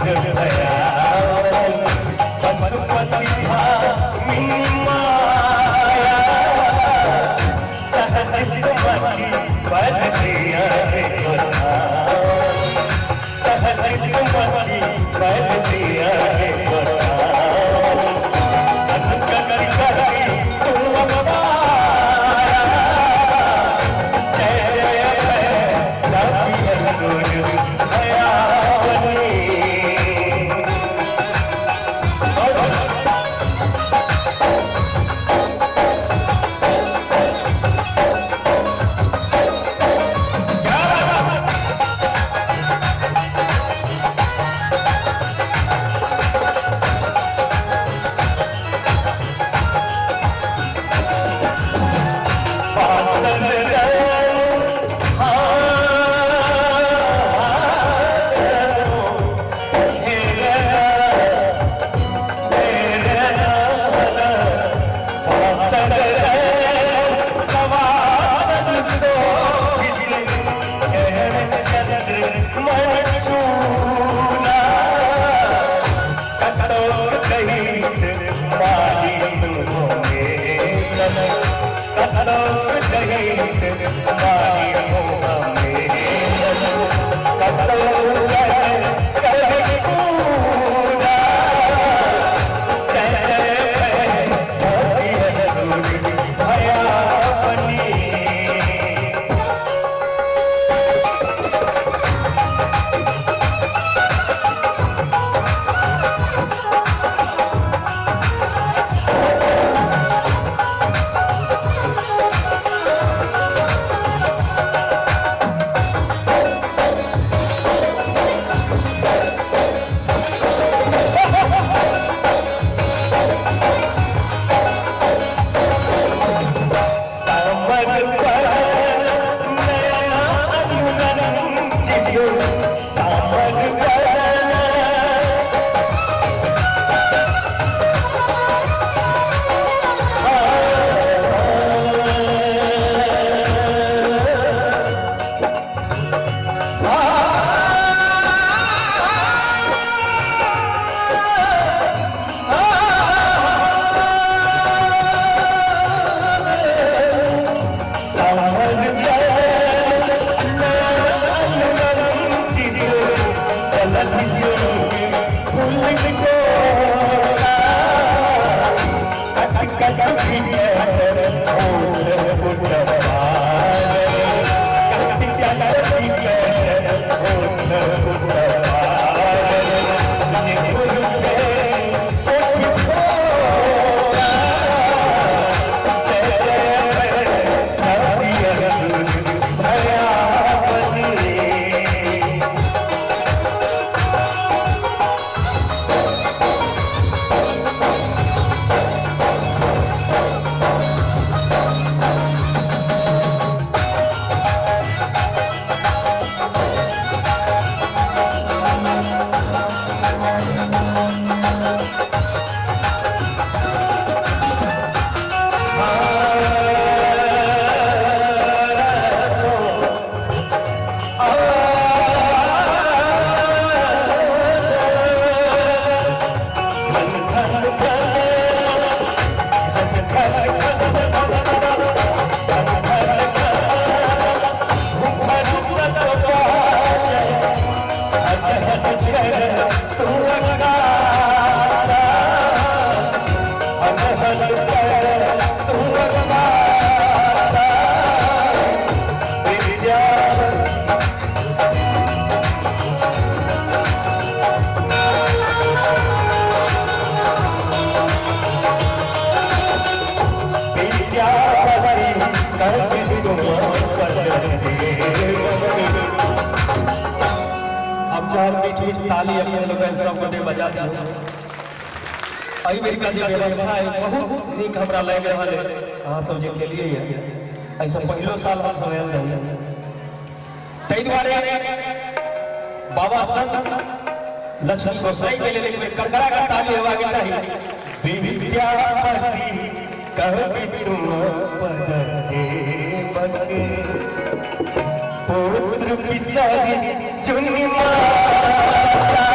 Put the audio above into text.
भयावन पशुपति भामिनी माया सहज सुमति बल दिया गोसाई सहज सुमति बल दिया गोसाई अनुगति करी तुम अवतारा जय जय भैरवी असुर भयावनी। पासल रन भयावनी। सामर पर नया अनुरंजित सामर पर भयावनी। हम चार मीठ मीठ ताली अपने लोगन सब गोटे बजा दियौ। एहि बेरका जे व्यवस्था है बहुत नीक हमरा लागि रहल है। अहाँ सब जे केलियै है, एहिसँ पहिलो साल हम सब आयल रही, ताहि दुआरे बाबा संत लक्ष्मी गोसाई के लेल एक बेर करकरा के ताली हेबाक चाही। विद्यापति कवि तुम पद सेवक पुत्र बिसरि चुनि माता।